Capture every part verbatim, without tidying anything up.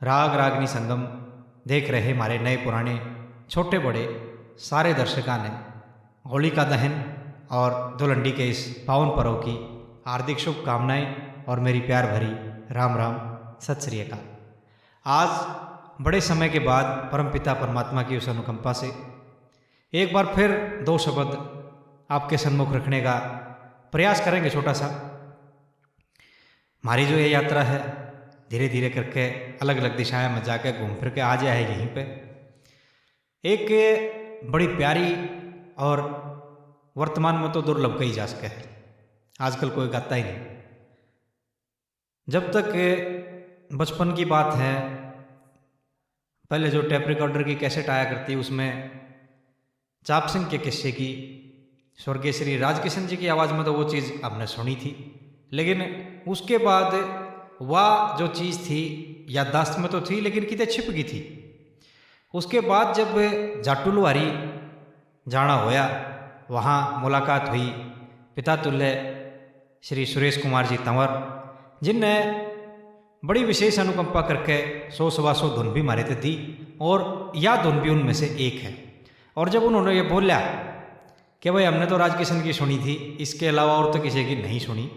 राग रागनी संगम देख रहे हमारे नए पुराने, छोटे बड़े सारे दर्शकां ने होलिका दहन और धुलंडी के इस पावन पर्व की हार्दिक शुभकामनाएं और मेरी प्यार भरी राम राम, सत श्री अकाल। आज बड़े समय के बाद परमपिता परमात्मा की उस अनुकंपा से एक बार फिर दो शब्द आपके सन्मुख रखने का प्रयास करेंगे। छोटा सा हमारी जो ये यात्रा है, धीरे धीरे करके अलग अलग दिशाएं में जाके घूम फिर के आ जाए है यहीं पे। एक बड़ी प्यारी और वर्तमान में तो दुर्लभ कही जा सके है, आजकल कोई गाता ही नहीं। जब तक बचपन की बात है, पहले जो टेप रिकॉर्डर की कैसेट आया करती, उसमें चाप सिंह के किस्से की स्वर्गीय श्री राजकिशन जी की आवाज़ में तो वो चीज़ हमने सुनी थी, लेकिन उसके बाद वह जो चीज़ थी, याददाश्त में तो थी लेकिन किते छिप गई थी। उसके बाद जब जाटू लुहारी जाना होया, वहाँ मुलाकात हुई पिता तुल्य श्री सुरेश कुमार जी तंवर, जिनने बड़ी विशेष अनुकंपा करके सौ सवा सौ धुन भी मारे थे दी, और यह धुन भी उनमें से एक है। और जब उन्होंने ये बोला कि भाई, हमने तो राजकिशन की सुनी थी, इसके अलावा और तो किसी की नहीं सुनी,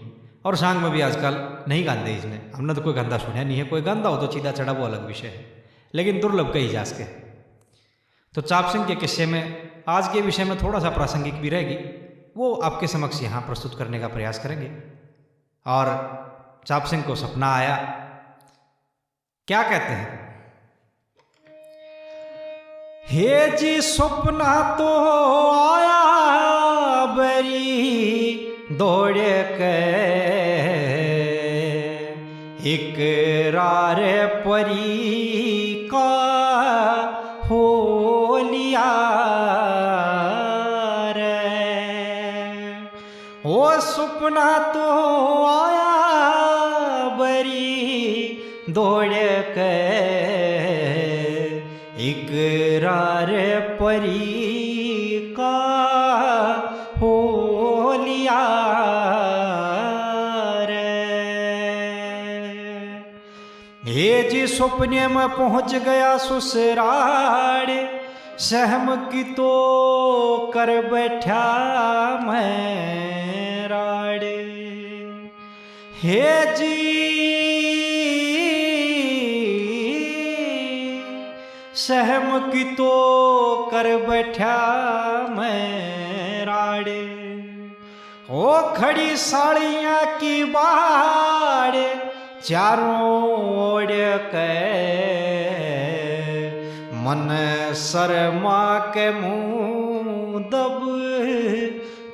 और सांग में भी आजकल नहीं गाते इसने, हमने तो कोई गांदा सुना नहीं है, कोई गांदा हो तो सीधा चढ़ा, वो अलग विषय है, लेकिन दुर्लभ कही जा सके। तो चाप सिंह के किस्से में आज के विषय में थोड़ा सा प्रासंगिक भी रहेगी, वो आपके समक्ष यहाँ प्रस्तुत करने का प्रयास करेंगे। और चाप सिंह को सपना आया। क्या कहते हैं? हे जी, सपना तो आया बरी दौड़ के, इकरार परी का हो लिया रे। ओ सपना तो आया बरी दौड़ के, इकरार परी का हो लिया रे। हे जी, सपने में पहुंच गया ससुराल, सहम की तो कर बैठा मैं राड़। हे जी, सहम की तो कर बैठा मैं राड़। ओ खड़ी सालियां की बाड़ चारों ओर के, मन शर्मा के मुंह दब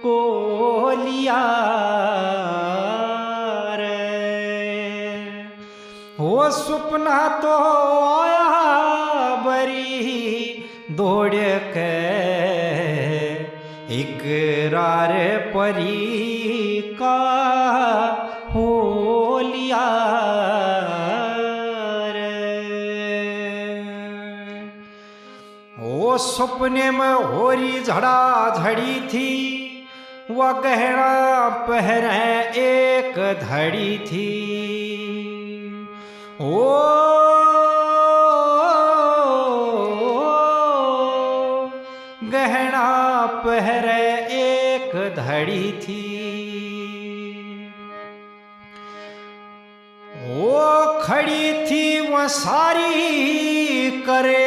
को लिया रे। ओ सपना तो आया बरी दौड़ के, इकरार परी का हो लिया रे। ओ सपने में होरी झड़ा झड़ी थी, वह गहना पहरे एक धड़ी थी। ओ गहना पहरे एक धड़ी थी। ओ खड़ी थी वह सारी करे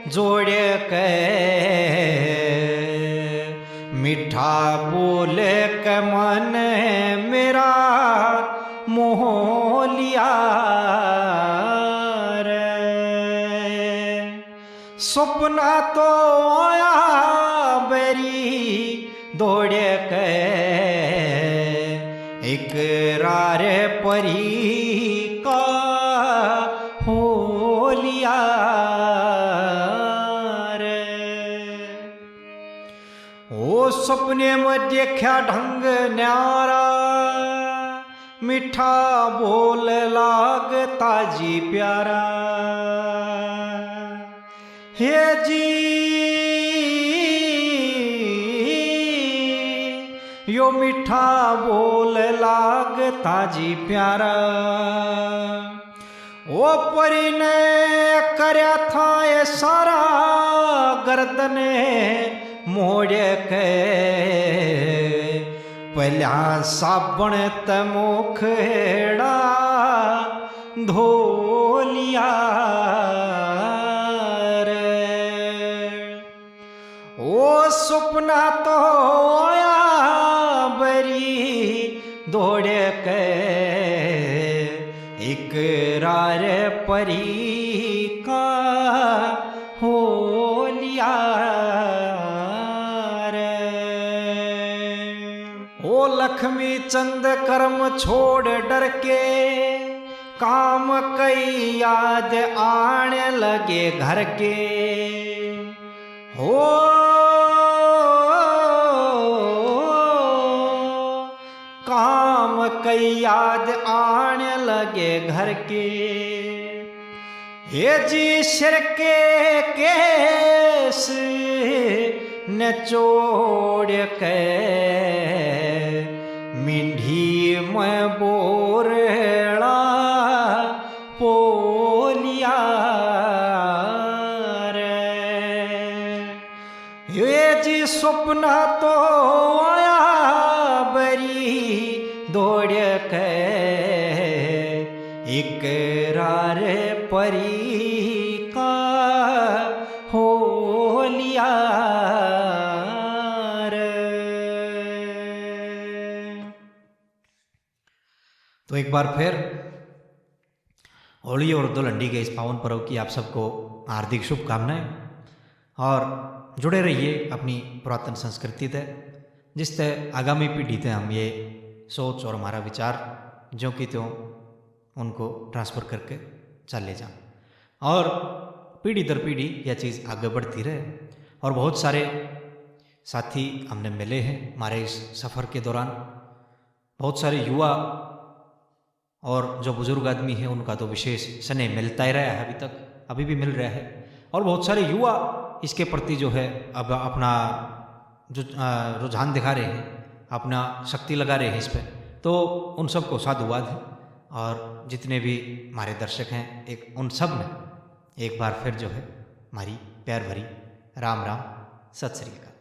जोड़ के, मीठा बोल के मन मेरा मोह लिया रे। सपना तो आया बरी दौड़ के, इकरार परी का हो लिया रे। ओ सपने में देखा ढंग न्यारा, मीठा बोल लागता जी प्यारा। हे जी, यो मीठा बोल लागता जी प्यारा। ओ परी ने करया था ये सारा, गर्दन मोड़ के, पहला साबण ते मुखड़ा धो लिया रे। ओ सुपना तो आया बरी दौड़ के, इकरार परी का हो लिया रे। ओ लक्ष्मी चंद कर्म छोड़ डर के, काम कई याद आने लगे घर के। हो काम कई याद आने लगे घर के। हे जी सिर के केस निचोड़ के, मिंडी में बोरला पोलिया रे। ये जी सुपना तो आया बरी दौड़ के, इकरार परी का हो लिया रे। तो एक बार फिर होली और धुलंडी के इस पावन पर्व की आप सबको हार्दिक शुभकामनाएं और जुड़े रहिए अपनी पुरातन संस्कृति ते, जिसते आगामी पीढ़ी ते हम ये सोच और हमारा विचार ज्यों की त्यों उनको ट्रांसफ़र करके चले जाएं और पीढ़ी दर पीढ़ी यह चीज़ आगे बढ़ती रहे। और बहुत सारे साथी हमने मिले हैं हमारे इस सफ़र के दौरान, बहुत सारे युवा और जो बुजुर्ग आदमी हैं उनका तो विशेष स्नेह मिलता ही रहा है, अभी तक, अभी भी मिल रहा है। और बहुत सारे युवा इसके प्रति जो है अब अपना जो, अ, रुझान दिखा रहे हैं, अपना शक्ति लगा रहे हैं इस पे, तो उन सबको साधुवाद है। और जितने भी हमारे दर्शक हैं, एक उन सब ने एक बार फिर जो है हमारी प्यार भरी राम राम, सत श्री अकाल।